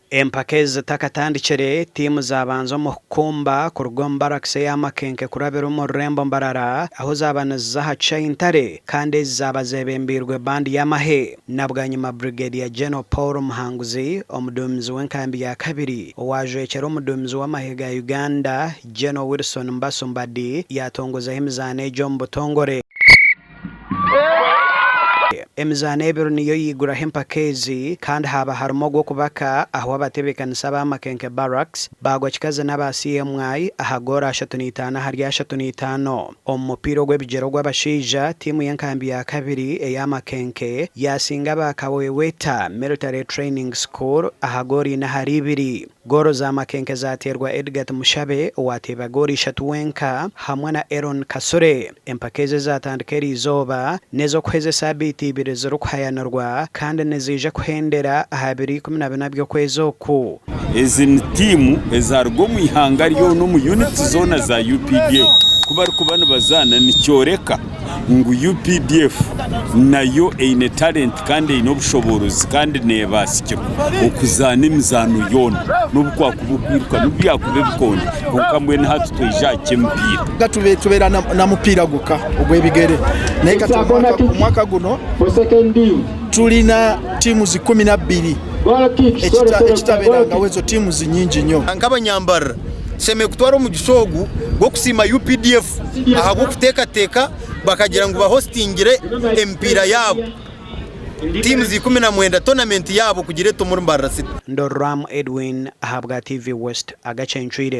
Empaka ezi zitakatandikire, tiimu zaabanza omu kukumba kuruga omu barakisi eya Makenke kurabira omu rurembo Mbarara ahu zaaba niziza aha kishaayi Ntare kandi ezi zaaba zeebembeirwe bandi y'amahe. Na bwanyima Brigadier General Paul Muhanguzi, omuduumizi w'enkambi ya kabiri owaajwekyera omuduumizi w'amahe ga Uganda, General Wilson Mbasu Mbadi yaatongozaho emizaano egi omu butongore. Emizaano ebiri niyo yaiguraho empaka ezi kandi haaba harimu ogw'okubaka ahu abatebeekanisa aba Makenke Barracks baagwa kikazi n'aba CMI aha goolo 35 ahari 35. Omu mupiira ogw'ebigyere ogw'abashaija, tiimu y'enkambi ya kabiri eya Makenke yaasinga aba Kaweweta Military Training School aha goolo ina ahari ibiri. Goolo za Makenke zaateerwa Edgar Tumushabe owaateeba goolo ishatu wenka hamwe na Aaron Kasule. Empaka ezi ezaatandika eriizooba n'ez'okuheza esaabiiti ibiri zirikuhayanirwa kandi niziija kuhendera aha biro 14 by'okwezi oku. Ezi ni tiimu ezaruga omu ihanga ryona omu units zoona za UPDF. Ku barikuba nibazaana nikyoreka ngu UPDF nayo eine talent kandi eine obushoboorozi kandi neebaasikirwa okuzaana emizaano yoona n'obu kwakuba okwiruka n'obu byakuba ebikonde kwonka mbwenu hati twaija aha ky'emipiira. Tubeera na mupiira gwonka ogw'ebigere naye kati omwaka guno tulina tiimu 12 ekitabeerangaho ezo tiimu nyingi nnyo. Nk'abanyambarara tushemereire kutwara omugisha ogu gw'okusiima UPDF ahabw'okuteekateeka bakagira ngu bahositingire emipiira yaabo tiimu 19 tonamenti yaabo kugireeta omuri Mbarara City. Ndorwamu Edwin ahabwa TV West agacencwire.